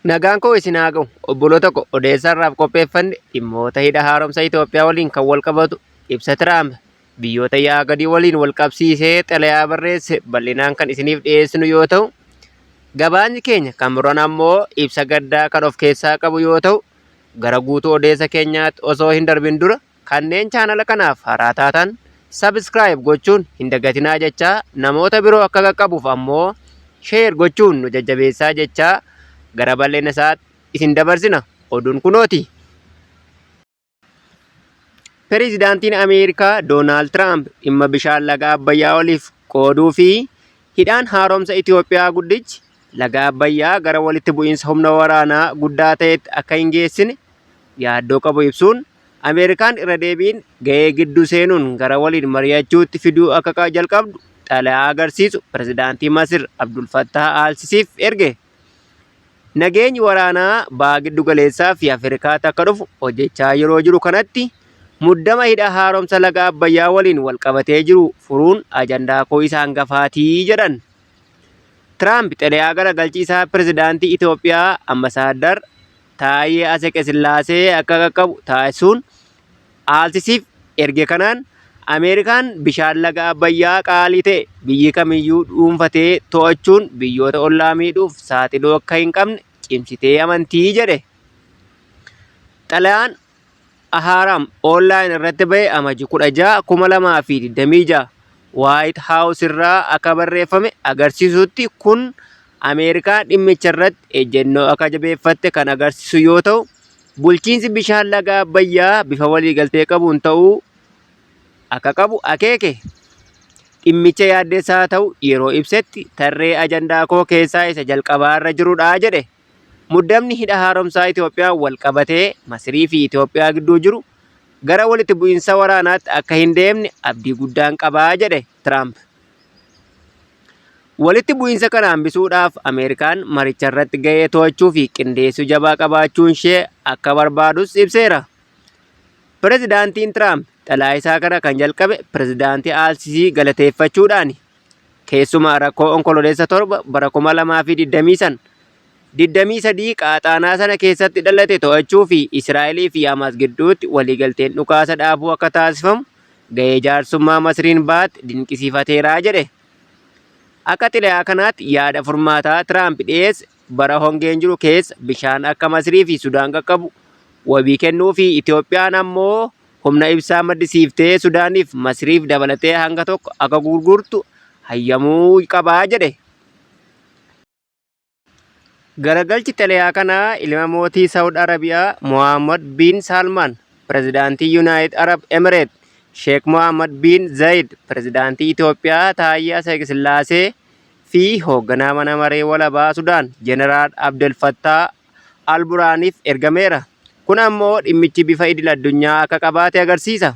Nagaan koo isin haa ga'u. Obboloota ko odeessa har'aaf qopheeffanne dhimmoota hidha haaromsa Itoophiyaa waliin kan wal qabatu ibsa Tiraamp biyyoota yaa'a gadii waliin wal qabsiisee xalayaa barreesse bal'inaan kan isiniif dhiyeessinu yoo ta'u, gabaasni keenya kan biroon ammoo ibsa gaddaa kan of keessaa qabu yoo ta'u, gara guutuu odeessa keenyaatti osoo hin darbin dura Kanneen chaanala kanaaf haaraa taatan subscribe gochuun hin dagatinaa jechaa namoota biroo akka qaqqabuuf ammoo share gochuun nu jajjabeessaa jechaa gara bal'ina isaatti isin dabarsina. Oduun kunooti. Pireezidaantiin Ameerikaa Doonaald Tiraamp dhimma bishaan laga Abbayyaa waliif qooduu fi hidhaan haaromsa Itoophiyaa guddichi laga Abbayyaa gara walitti bu'iinsa humna waraanaa guddaa ta'etti akka hin geessine yaaddoo qabu ibsuun Ameerikaan irra deebiin gahee gidduu seenuun gara waliin mari'achuutti fiduu akka jalqabdu xalayaa agarsiisu pirezidaantii Masir Abdul Fattah Al-Sisiif erge. Nageenyi waraanaa baha giddu galeessaa fi Afrikaatti akka dhufu hojjechaa yeroo jiru kanatti muddama hidha haaromsa laga Abbayyaa waliin walqabatee jiru furuun ajandaa koo isa hangafaatii jedhan. Tiraamp xalayaa garagalchi isaa pirezidaantii Itoophiyaa Ambasaaddar Taayyee Atseqesillaasee akka qaqqabu taasisuun Aalsisiif erge kanaan Ameerikaan bishaan laga Abbayyaa qaalii ta'e biyyi kamiyyuu dhuunfatee to'achuun biyyoota ollaa miidhuuf saaxiluu akka hin qabne cimsitee amantii jedhe. Xalayaan Ahaaram Online irratti ba'e Amajji 16, 2026 Waayit Haawus irraa akka barreeffame agarsiisutti kun Ameerikaan dhimmicha irratti ejjennoo akka jabeeffatte kan agarsiisu yoo ta'u, bulchiinsi bishaan laga Abbayyaa bifa waliigaltee qabuun ta'uu akka qabu akeeke. Dhimmicha yaaddessaa ta'u yeroo ibsetti tarree ajandaa koo keessaa isa jalqabaarra jirudha jedhe. Muddamni hidha haaromsaa Itoophiyaan wal qabatee Masirii fi Itoophiyaa gidduu jiru gara walitti bu'insa waraanaatti akka hin deemne abdii guddaan qaba jedhe Tiraamp. Walitti bu'insa kana hambisuudhaaf Ameerikaan maricha irratti gahee to'achuu fi qindeessuu jabaa qabaachuun ishee akka barbaadus ibseera. Pirezidaantiin Tiraamp xalayaa isaa kana kan jalqabe pirezidaantii Aalsisii galateeffachuudhaani. Keessumaa rakkoo Onkololeessa 7 bara 2023 qaaxaanaa sana keessatti dhalate to'achuu fi Israa'elii fi Hamaas gidduutti waliigalteen dhukaasa dhaabuu akka taasifamu gahee jaarsummaa Masriin baatte dinqisiifateera jedhe. Akka xilayaa kanaatti yaada furmaataa Tiraamp dhiyeesse bara hongeen jiru keessa bishaan akka Masrii fi Sudaan qaqqabu wabii kennuu fi Itoophiyaan ammoo humna ibsaa maddisiiftee Sudaaniif Masriif dabalatee hanga tokko akka gurgurtu hayyamuu qaba jedhe. Garagalchi xalayaa kanaa ilma mootii Saawud Arabiyaa Mohammad bin Salmaan, pirezidaantii Yunaayit Arab Emireet Sheek Mohammad bin Zayid, pirezidaantii Itoophiyaa Taayyee Atseqesillaasee fi hoogganaa mana maree walabaa Sudaan Jeneraal Abdel Fattah Al-Burhaaniif ergameera. Kun ammoo dhimmichi bifa idil-addunyaa akka qabaate agarsiisa.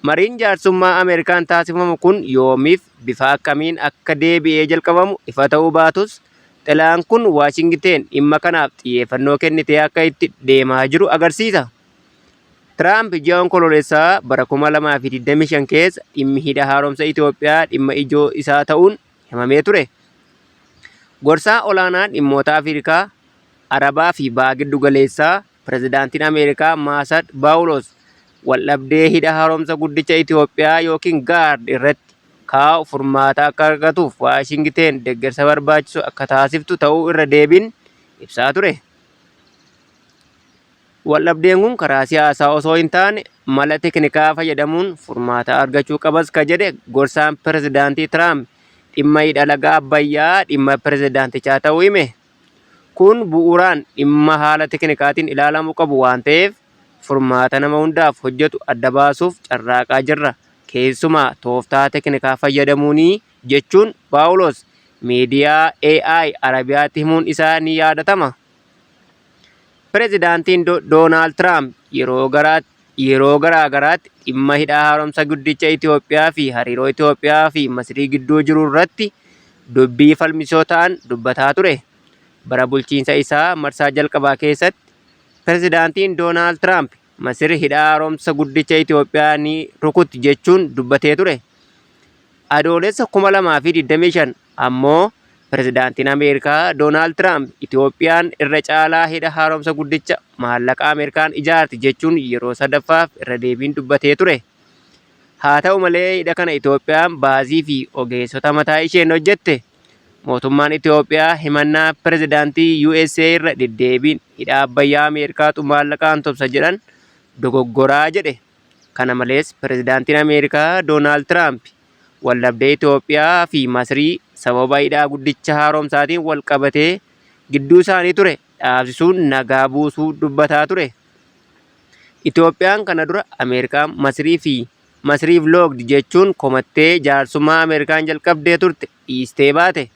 Mariin jaarsummaa Ameerikaan taasifamu kun yoomiif bifa akkamiin akka deebi'ee jalqabamu ifa ta'uu baatus, xalayaan kun Waashingiteen dhimma kanaaf xiyyeeffannoo kennitee akka itti deemaa jiru agarsiisa. Tiraamp ji'a Onkoloolessaa bara 2025 keessa dhimmi hidha haaromsa Itoophiyaa dhimma ijoo isaa ta'uun himamee ture. Gorsaa olaanaan dhimmoota Afrikaa, Arabaa fi Baha Giddu Galeessaa Pirezidaantiin Ameerikaa Maasad Baawulos waldhabdee hidha haaromsa guddicha Itoophiyaa yookiin GARD irratti kaa'u furmaata akka argatuuf Waashingiteen deggersa barbaachisu akka taasiftu ta'uu irra deebiin ibsaa ture. Waldhabdeen kun karaa siyaasaa osoo hin taane mala teknikaa fayyadamuun furmaata argachuu qabas ka jedhe gorsaan pirezidaantii Tiraamp dhimma hidha laga Abbayyaa dhimma pirezidaantichaa ta'uu hime. Kun bu'uuraan dhimma haala teknikaatiin ilaalamuu qabu waan ta'eef furmaata nama hundaaf hojjetu adda baasuuf carraaqaa jirra. Keessumaa tooftaa teknikaa fayyadamuuni jechuun Paawuloos miidiyaa AI Arabiyaatti himuun isaa ni yaadatama. Pirezidaantiin Doonaald Tiraamp yeroo garaa garaatti dhimma hidha haaromsa guddicha Itoophiyaa fi hariiroo Itoophiyaa fi Masrii gidduu jiru irratti dubbii falmisoo ta'an dubbataa ture. Bara bulchiinsa isaa marsaa jalqabaa keessatti Pirezidaantiin Doonaald Tiraamp Masir hidha haaromsa guddicha Itoophiyaa ni rukutti jechuun dubbatee ture. Adoolessa 2025 ammoo Pirezidaantiin Ameerikaa Doonaald Tiraamp Itoophiyaan irra caalaa hidha haaromsa guddicha maallaqa Ameerikaan ijaarti jechuun yeroo sadaffaaf irra deebiin dubbatee ture. Haa ta'u malee hidha kana Itoophiyaan baasii fi ogeessota mataa isheen hojjette. Mootummaan Itoophiyaa himannaa pirezidaantii USA irra deddeebiin hidha Abbayyaa Ameerikaatu maallaqaan tumsa jedhan dogoggoraa jedhe. Kana malees pirezidaantiin Ameerikaa Doonaald Tiraamp waldhabdee Itoophiyaa fi Masrii sababa hidhaa guddicha haaromsaatiin wal qabatee gidduu isaanii ture dhaabsisuun nagaa buusuu dubbataa ture. Itoophiyaan kana dura Ameerikaan Masrii fi Masriif loogdi jechuun komattee jaarsummaa Ameerikaan jalqabdee turte dhiistee baate.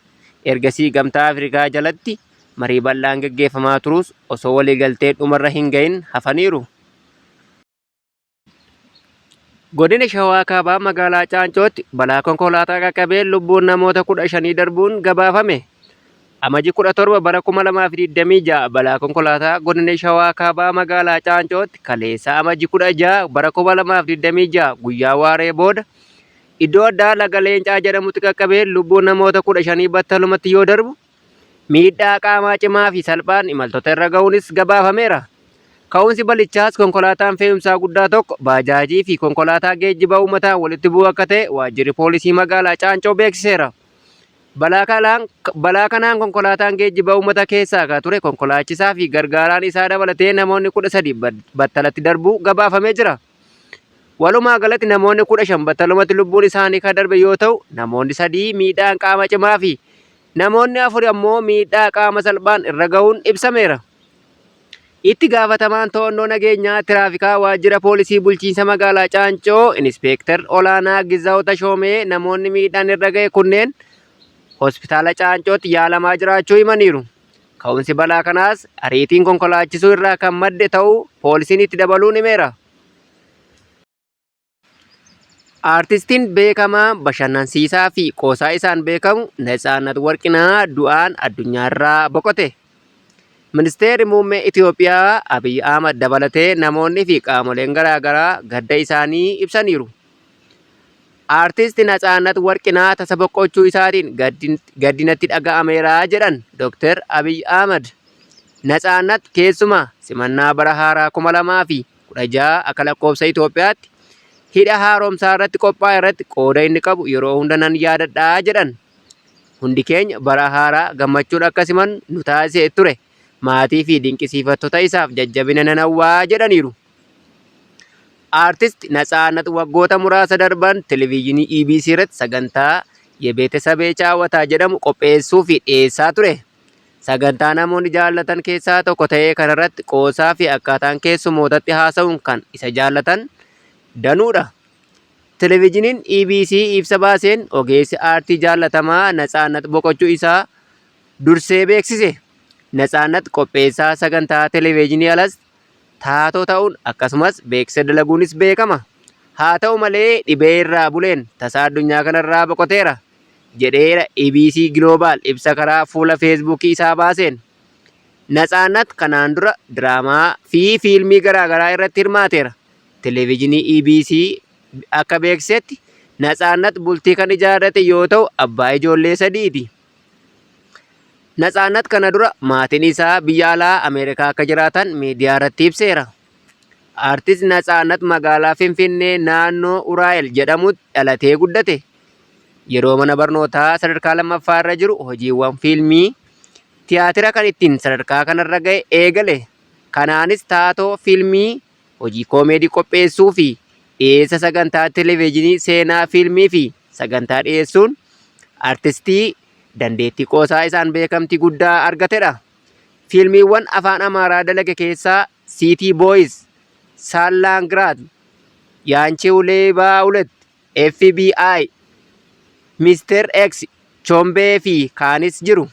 Ergasii Gamtaa Afrikaa jalatti marii bal'aan gaggeeffamaa turuus osoo waliigalteen dhumarra hin gahin hafaniiru. Godina Shawaa Kaabaa magaalaa Caancootti balaa konkolaataa qaqqabeen lubbuun namoota 15 darbuun gabaafame. Amaji 17 bara 2026 balaa konkolaataa godina Shawaa Kaabaa magaalaa Caancootti kaleessa Amaji 16 bara 2026 guyyaa waaree booda iddoo addaa Laga Leencaa jedhamutti qaqqabeen lubbuun namoota 15 battalumatti yoo darbu Miidhaa qaamaa cimaa fi salphaan imaltoota irra gahuunis gabaafameera. Ka'umsi balichaas konkolaataan fe'umsaa guddaa tokko baajaajii fi konkolaataa geejjiba uummataan walitti bu'uu akka ta'e waajjirri poolisii magaalaa Caancoo beeksiseera. Balaa kanaan, balaa kanaan konkolaataan geejjiba uummata keessaa kan ture konkolaachisaa fi gargaaraan isaa dabalatee namoonni 13 battalatti darbuu gabaafamee jira. Walumaa galatti namoonni 15 battalumatti lubbuun isaanii kan darbe yoo ta'u, namoonni sadii miidhaan qaama cimaa fi namoonni afur ammoo miidhaa qaama salphaan irra gahuun ibsameera. Itti gaafatamaan to'annoo nageenyaa tiraafikaa waajjira poolisii bulchiinsa magaalaa Caancoo Inispeektar Olaanaa Gizaaw Tashoomee namoonni miidhaan irra gahe kunneen hospitaala Caancootti yaalamaa jiraachuu himaniiru. Ka'umsi balaa kanaas ariitiin konkolaachisuu irraa kan madde ta'uu poolisiin itti dabaluun himeera. Aartistiin beekamaa bashannansiisaa fi qoosaa isaan beekamu Natsaannat Warqinaa du'aan addunyaarraa boqote. Ministeerri Muummee Itoophiyaa Abiy Ahmad dabalatee namoonni fi qaamoleen garaagaraa gadda isaanii ibsaniiru. Aartist Natsaannat Warqinaa tasa boqochuu isaatiin gaddi natti dhaga'ameera jedhan Dr. Abiy Ahmad. Natsaannat keessumaa simannaa bara haaraa 2016 akka lakkoofsa Itoophiyaatti hidha haaromsaa irratti qophaa'e irratti qooda inni qabu yeroo hunda nan yaadadha jedhan. Hundi keenya bara haaraa gammachuun akka simannu nu taasisee ture. Maatii fi dinqisiifattoota isaaf jajjabina nan hawwaa jedhaniiru. Aartist Natsaannat waggoota muraasa darban televizyinii EBC irratti sagantaa Yebeetesabee Caawataa jedhamu qopheessuu fi dhiyeessaa ture. Sagantaa namoonni jaallatan keessaa tokko ta'ee kanarratti qoosaa fi akkaataan keessumootatti haasa'uun kan isa jaallatan danuudha. Televizhiniin EBC ibsa baaseen ogeessi aartii jaallatamaa Natsaannat boqochuu isaa dursee beeksise. Natsaannat qopheessaa sagantaa televizyinii alas taatoo ta'uun akkasumas beeksisa dalaguunis beekama. Haa ta'u malee dhibee irraa buleen tasa addunyaa kanarraa boqoteera jedheera EBC Global ibsa karaa fuula Feesbuukii isaa baaseen. Natsaannat kanaan dura diraamaa fi fiilmii garaagaraa irratti hirmaateera. Televizyinii EBC akka beeksisetti Natsaannat bultii kan ijaarrate yoo ta'u abbaa ijoollee sadiiti. Natsaannat kana dura maatiin isaa biyya alaa Ameerikaa akka jiraatan miidiyaa irratti ibseera. Artist Natsaannat magaalaa Finfinnee naannoo Uraa'el jedhamutti dhalatee guddate. Yeroo mana barnootaa sadarkaa lammaffaa irra jiru hojiiwwan fiilmii tiyaatira kan ittiin sadarkaa kanarra ga'e eegale. Kanaanis taatoo fiilmii, hojii koomeedii qopheessuu fi dhiyeessa sagantaa televizyinii seenaa fiilmii fi sagantaa dhiyeessuun artistii dandeettii qoosaa isaan beekamtii guddaa argatedha. Fiilmiiwwan afaan Amaaraa dalage keessaa Siitii Booyis, Saallaangraat, Yaanchiw Leebaa Hulet, FBI, Mister X, Chombee fi kaanis jiru.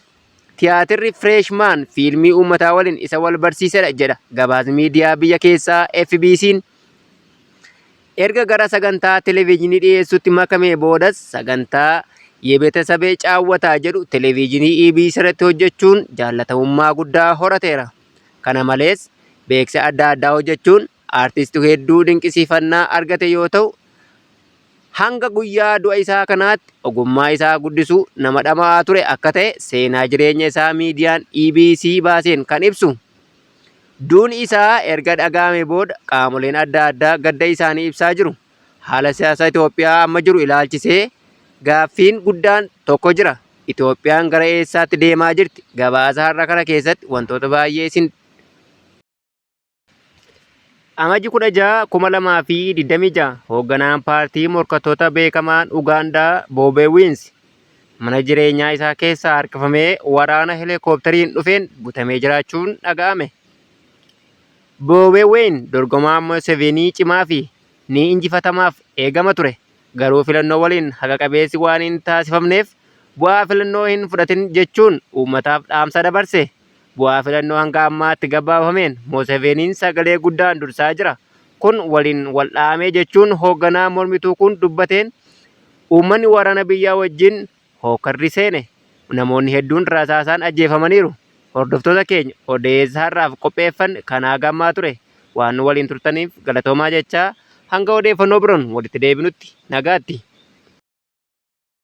Tiyaatirri Freshman fiilmii uummataa waliin isa wal barsiisedha jedha gabaasni miidiyaa biyya keessaa FBC'n. Erga gara sagantaa televizyinii dhiyeessuutti makamee boodas sagantaa Yebetasabee Caawwataa jedhu televizyinii EBC irratti hojjechuun jaallatamummaa guddaa horateera. Kana malees beeksisa adda addaa hojjechuun aartistii hedduu dinqisiifannaa argate yoo ta'u, Hanga guyyaa du'a isaa kanaatti ogummaa isaa guddisuu nama dhama'aa ture akka ta'e seenaa jireenya isaa miidiyaan EBC baaseen kan ibsu. Duuni isaa erga dhaga'amee booda qaamoleen adda addaa gadda isaanii ibsaa jiru. Haala siyaasa Itoophiyaa amma jiru ilaalchisee gaaffiin guddaan tokko jira. Itoophiyaan gara eessaatti deemaa jirti? Gabaasa har'a kana keessatti wantoota baay'ee isin Amajji 16, 2026 hoogganaan paartii morkattoota beekamaan Ugaandaa Boobee Wiins mana jireenyaa isaa keessaa harkifamee waraana heelikooptariin dhufeen butamee jiraachuun dhaga'ame. Boobee Ween dorgomaa Museveenii cimaa fi ni injifatamaaf eegama ture. Garuu filannoo waliin haqa qabeessi waan hin taasifamneef bu'aa filannoo hin fudhatin jechuun uummataaf dhaamsa dabarse. Bu'aa filannoo hanga ammaatti gabaafameen Moseveeniin sagalee guddaan dursaa jira. Kun waliin wal dha'amee jechuun hoogganaa mormituu kun dubbateen uummanni waraana biyyaa wajjin hookkarri seene. Namoonni hedduun rasaasaan ajjeefamaniiru. Hordoftoota keenya odeessa har'aaf qopheeffanne kanaa gammaa ture. Waan nu waliin turtaniif galatoomaa jechaa hanga odeeffannoo biroon walitti deebinutti nagaatti.